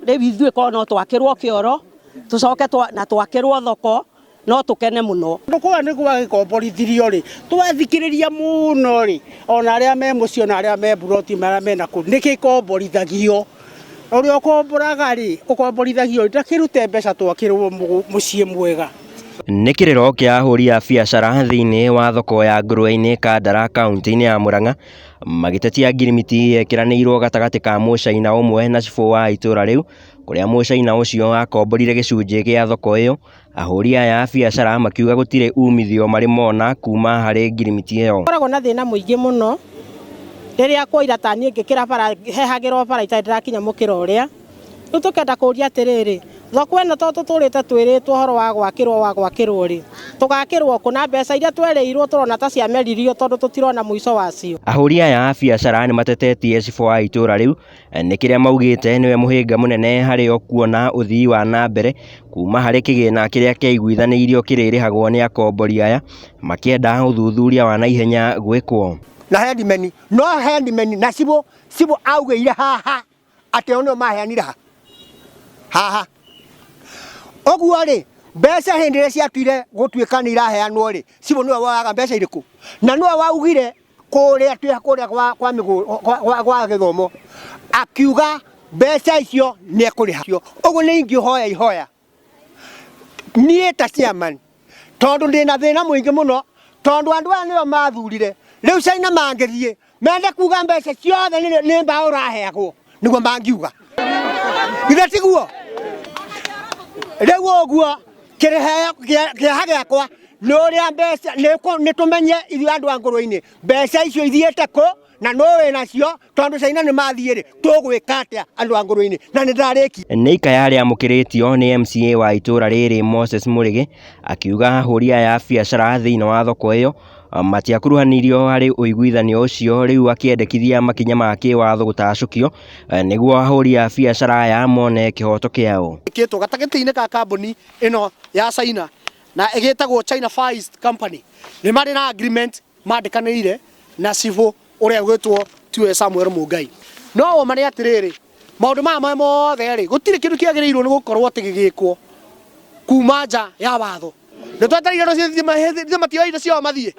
Rĩu ithuĩ korwo no twakĩrwo kĩoro tũcoke na twakĩrwo thoko no tũkene mũno. Kũndũ kũrĩa nĩ gwagĩkomborithirio rĩ, twathikĩrĩria mũno rĩ, ona arĩa me mũciĩ ona arĩa me mburoti marĩa mena kũu, nĩ gĩkomborithagio. Ũrĩa ũkomboraga rĩ, ũkomborithagio rĩ, ndakĩrute mbeca twakĩrwo mũciĩ mwega. Nĩ kĩrĩro kĩa ahũri a biacara thĩinĩ wa thoko ya Ngũrwe-inĩ Kandara kauntĩ-inĩ ya Murang'a magĩtetia ngirimiti yekĩranĩirwo gatagatĩ ka mũcaina ũmwe na cibũ wa itũra rĩu kũrĩa mũcaina ũcio akomborire gĩcunjĩ gĩa thoko ĩyo. Ahũri aya a biacara makiuga gũtirĩ umithio marĩ mona kuma harĩ ngirimiti ĩyo. Koragwo na thĩna mũingĩ mũno rĩrĩa kwaira ta niĩ ngĩkĩra bara hehagĩrwo bara itarĩ ndĩrakinya mũkĩra ũrĩa. Rĩu tũkenda kũria atĩrĩrĩ, thoko ĩno tondũ tũtũrĩte twĩrĩtwo ũhoro wa gwakĩrwo wa gwakĩrwo rĩ, tũgakĩrwo kũ na mbeca iria twerĩirwo tũrona ta ciameririo tondũ tũtirona mũico wacio. Ahũri aya a biacara nĩ matetetie cibũ wa itũra rĩu nĩ kĩrĩa maugĩte nĩwe mũhĩnga mũnene harĩ o kuona ũthii wa na mbere kuma harĩ kĩgĩna kĩrĩa kĩaiguithanĩirio kĩrĩrĩhagwo nĩ akombori aya makĩenda ũthuthuria wa naihenya gwĩkwo. Na headman no headman na cibũ cibũ augĩire haha atĩ o nĩo maheanire ha haha ũguo rĩ, mbeca hĩndĩ ĩrĩa ciatuire gũtuĩka nĩ iraheanwo rĩ, cibũ nĩwe woyaga mbeca irĩkũ? Na nĩwe waugire kũrĩa twĩ kũrĩa kwa kwa mĩgũ kwa kwa gĩthomo akiuga mbeca icio nĩ ekũrĩha. Ũguo nĩ ingĩhoya ihoya niĩ ta chairman tondũ ndĩna thĩna mũingĩ mũno tondũ andũ aya nĩo mathurire rĩu China mangĩthiĩ mende kuga mbeca ciothe nĩ mbaũ ũraheagwo nĩguo mangiuga githĩ tiguo? Rĩu ũguo kĩrĩheo kĩeha gĩakwa nĩ ũrĩa mbeca nĩ tũmenye ithuĩ andũ a Ngũrwe-inĩ mbeca icio ithiĩte kũ na nũ wĩ nacio tondũ China nĩ mathiĩ rĩ tũgwĩka atĩa andũ a Ngũrwe-inĩ na nĩ ndarĩkia. Nĩ ikaya rĩamũkĩrĩtio nĩ MCA wa itũra rĩrĩ Moses Mũrĩgĩ akiuga ahũri aya a biacara thĩinĩ wa thoko ĩyo matiakuruhanirio harĩ ũiguithanio ũcio rĩu akĩendekithia makinya ma kĩwatho gũtacũkio nĩguo ahũri a biacara aya mone kĩhoto kĩao. Ĩkĩtwo gatagatĩ-inĩ ka kambuni ĩno ya China na ĩgĩtagwo China Far East Company nĩ marĩ na agreement mandĩkanĩire na cibũ ũrĩa ũgwĩtwo tiwe Samuel Mungai. No ũma nĩ atĩrĩrĩ, maũndũ maya me mothe rĩ, gũtirĩ kĩndũ kĩagĩrĩirwo nĩ gũkorwo atĩ gĩgĩkwo kuma nja ya watho. Nĩ twetereire rũciũ matioe indo ciao mathiĩ.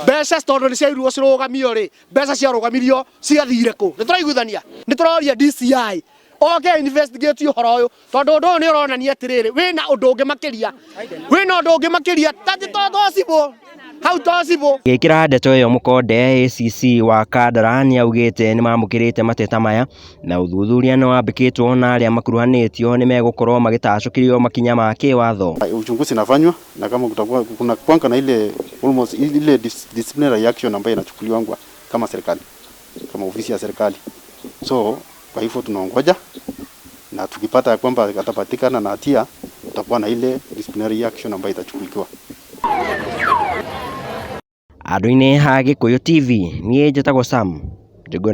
Mbeca tondũ nĩ ciairwo cirũgamio rĩ, mbeca ciarũgamirio ciathire kũ? Nĩ tũraiguithania? Nĩ tũroria DCI oke investigate ũhoro ũyũ tondũ ũndũ ũyũ nĩ ũronania atĩrĩrĩ wĩna ũndũ ũngĩ makĩria, wĩna ũndũ ũngĩ makĩria tati to cibũ hau to cibũ. Gĩkĩra ndeto ĩyo mũkonde ACC wa Kandara nĩaugĩte nĩmamũkĩrĩte mateta maya na ũthuthuria nĩwambĩkĩtwo na arĩa makuruhanĩtio nĩmegũkorwo magĩtacũkĩrio makinya ma kĩwatho. Uchunguzi inafanywa na kama kutakuwa kuna kwanga na ile almost ile disciplinary action ambayo inachukuliwa kama serikali kama ofisi ya serikali. So kwa hivyo tunaongoja na tukipata ya kwamba atapatikana na hatia tutakuwa na ile disciplinary action ambayo itachukuliwa. Andũ-inĩ ha Gĩkũyũ TV, niĩ njĩtagwo Sam Njuguna.